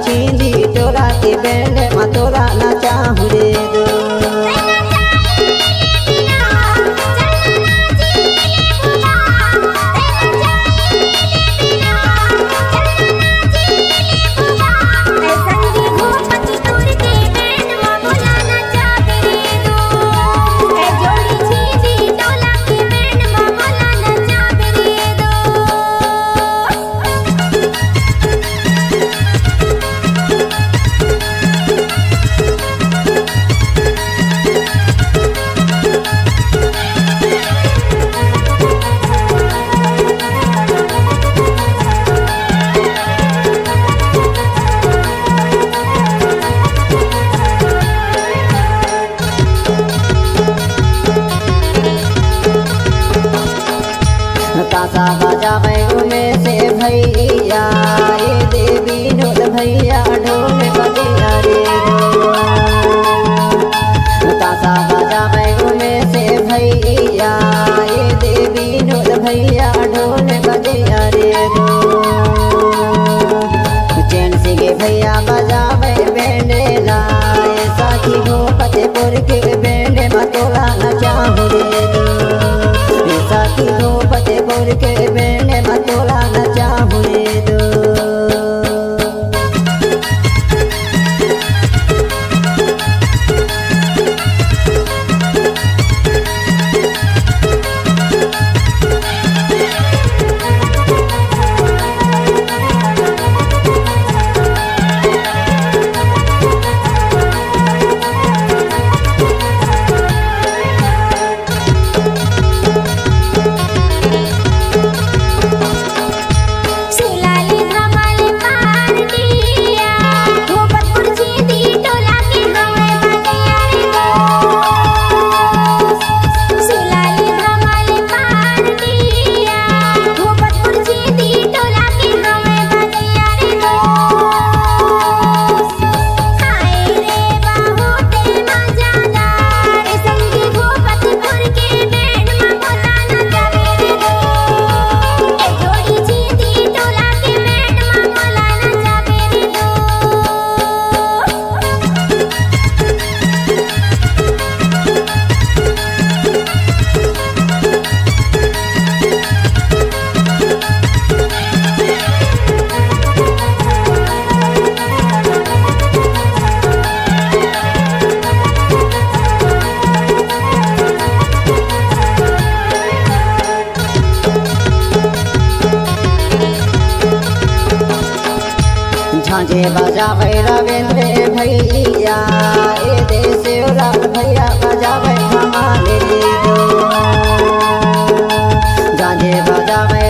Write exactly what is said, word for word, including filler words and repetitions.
छींदी टोला के band म तोला नचाहूं रे दो। तासा बजावे उमेश भैया, ए दे विनोद भैया ढोल बजैया रे ढोल। तासा बजावे उमेश भैया, ए दे विनोद भैया ढोल बजैया रे ढोल। चैन सिंह भैया बजावे band ला, ए साथी हो फतेहपुर के band म तोला नचाहूं रे दो। ए साथी हो फतेहपुर के band म तोला नचाहूं रे दो। झांझे बजावे रविंद्र भैया, ए दे शिवलाल भैया बजावे हमारे रे दो। झांझे बजावे